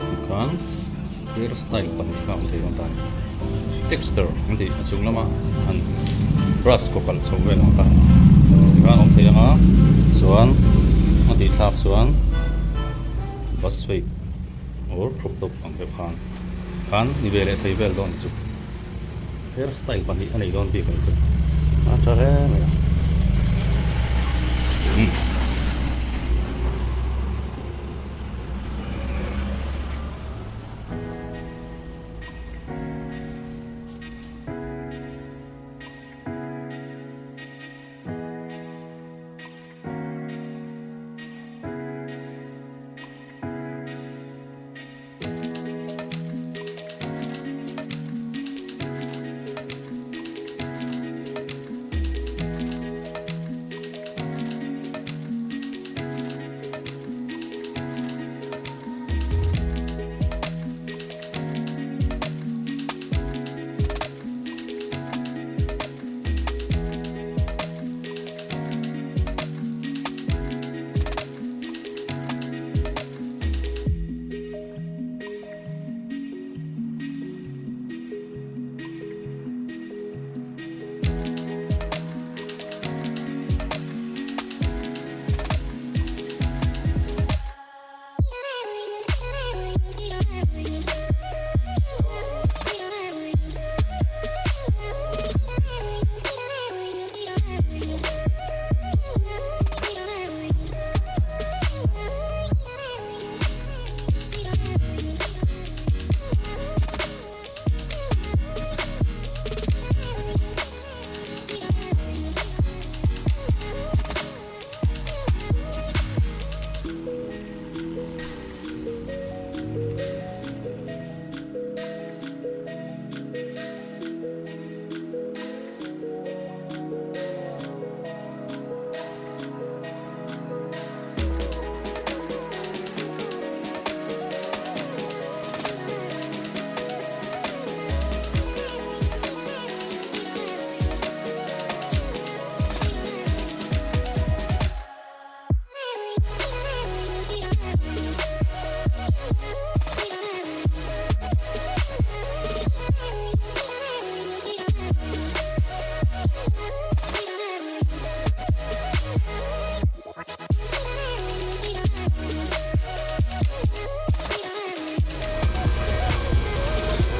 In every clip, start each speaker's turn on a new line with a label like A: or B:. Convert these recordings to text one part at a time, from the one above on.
A: Tikhan hair style pahnih kha a awm thei dawn ta a ni. Texture an tih a chung lama an brush kaw kalh chho vel ang kha tikhan a awm thei ang a chuan a tih thlak chuan bus fade or crop top ang deuh khan khan ni ve leh thei vel dawn chu. Hair style pahnih a nei dawn bik ang chu a tha hle mai a.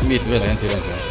A: Meat velah hian thil a zuar.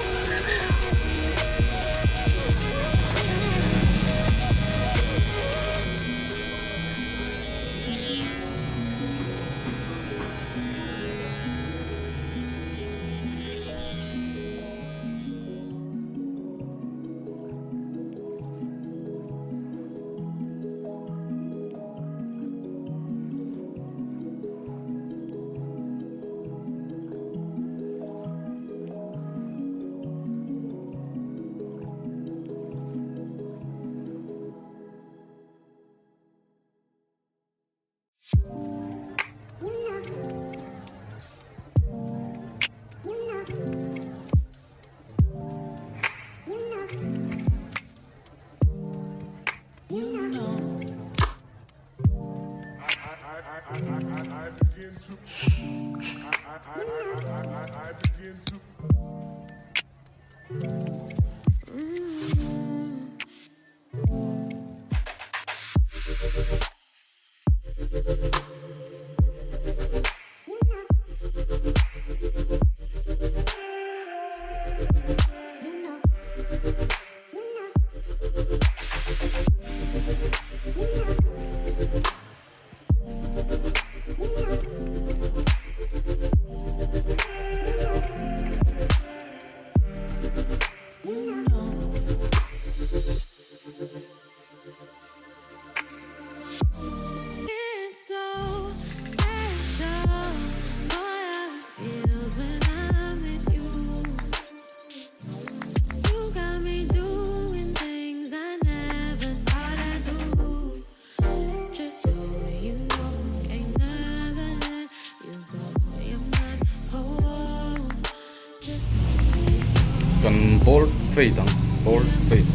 A: Kan bold fade ang bold fade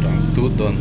A: transdude dawn.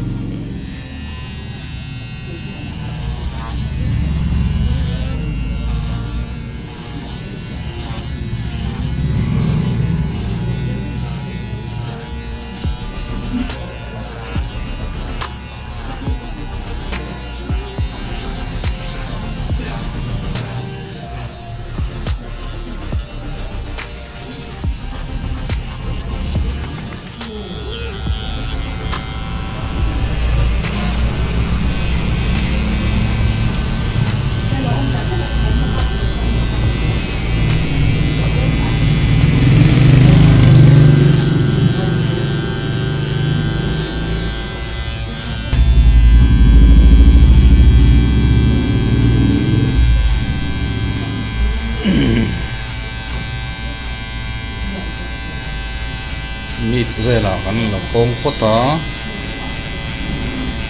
A: Meat velah kan la khawm phawt a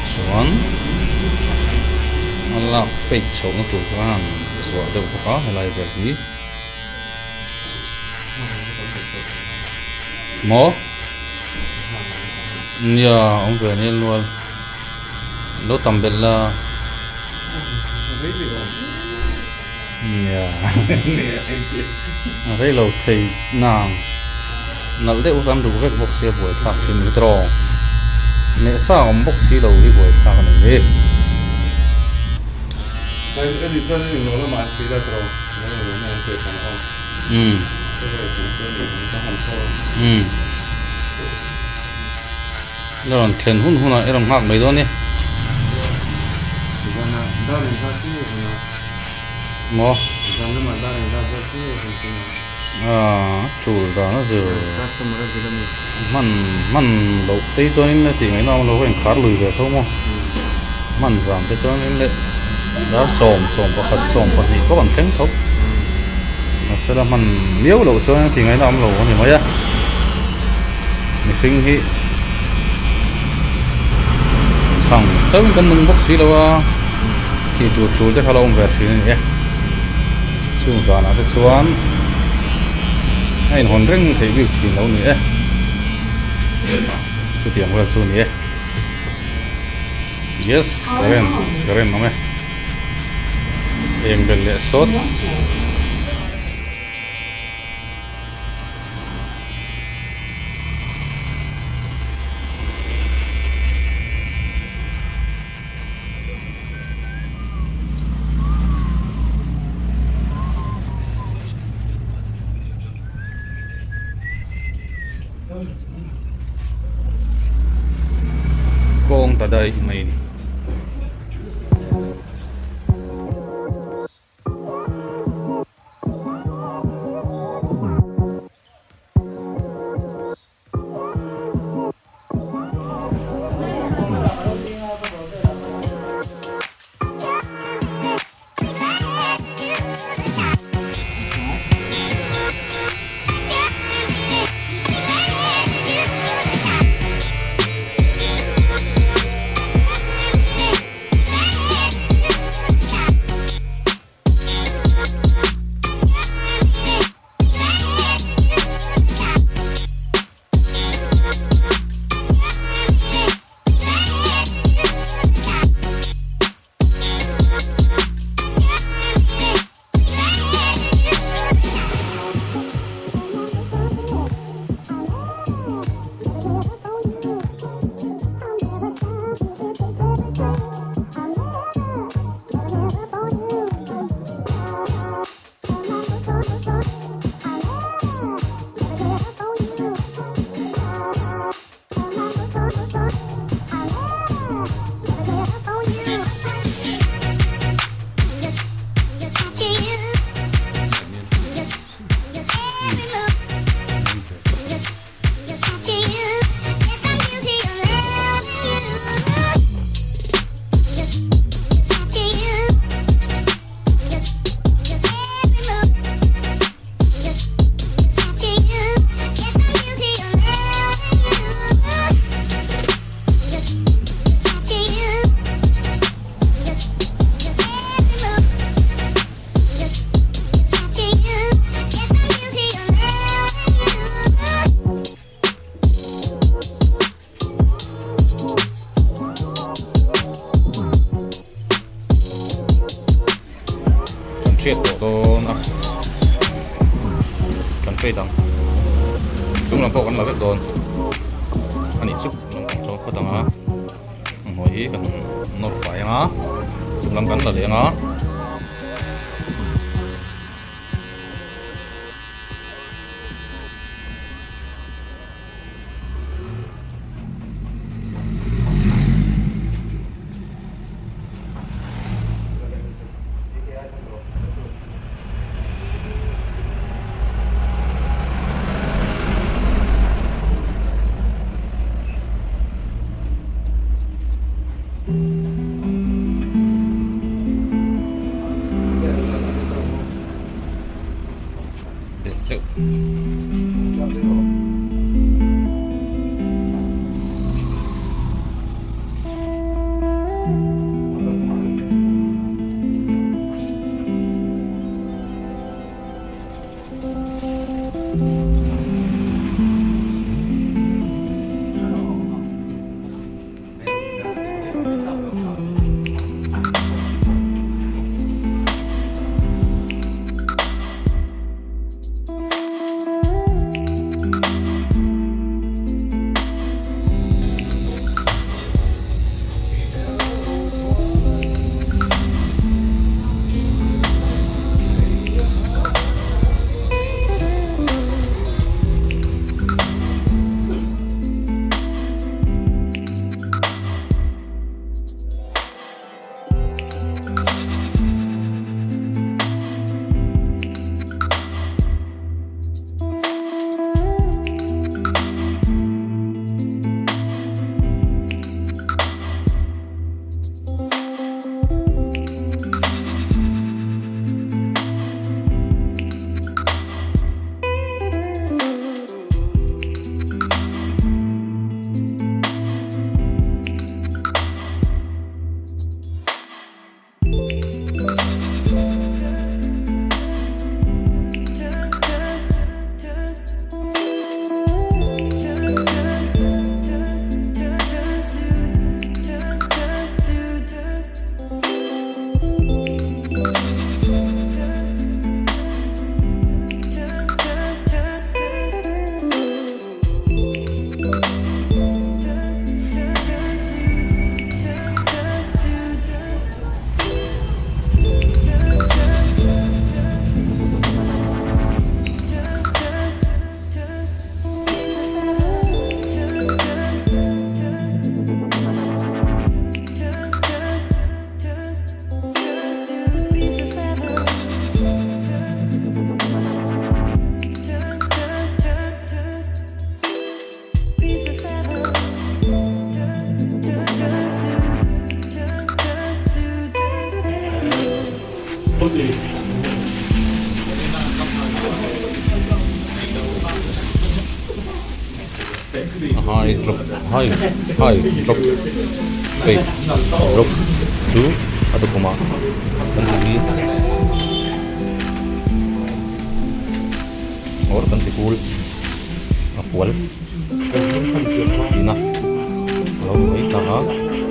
A: chuan a lak fake chhohna tur khan zuah deuh bawk a helai vel hi maw nia awm ve anial nual lo tam belh la nia a rei lo thei nang nalh deuh kan duh vek bawk sia buaithlak thin ni tawng meh sa awm bawk si lo hi buaithlak a ni hi. Umm I rawn thlen hun hunah i rawn nghak mai dawn e. Maw? Aaa tul dan a zir hman hman loh te chuanin a tih ngaihna awm lo a inkhar lui ve tho maw hman zan te chuanin leh dar 11 12 pawh kan thleng tho mahse la hman miau loh chuan a tih ngaihna awm lo a ni mai a mihring hi chhang chauhin kan nung bawk si lo a tih tur tul te kha lo awm ve thin a ni e. Chung zanah te chuan a inhawn reng theih bik thin lo ni e. Chutiang vel chu a ni e. Yes, current, current awm e. Eng belh leh sawt. Kawng ta daih mai a ni. Kan hriat tawh dawn a kan hriat ang chung lam pawh kan la vek dawn a nih chu chuan phawt ang a hnuai hi kan nawr fai ang a chung lam kan la leh ang a. A high drop high high drop fake drop chu a tukhumah kan tih hi awr kan ti kul a fual tihna a lo ni mai ta a.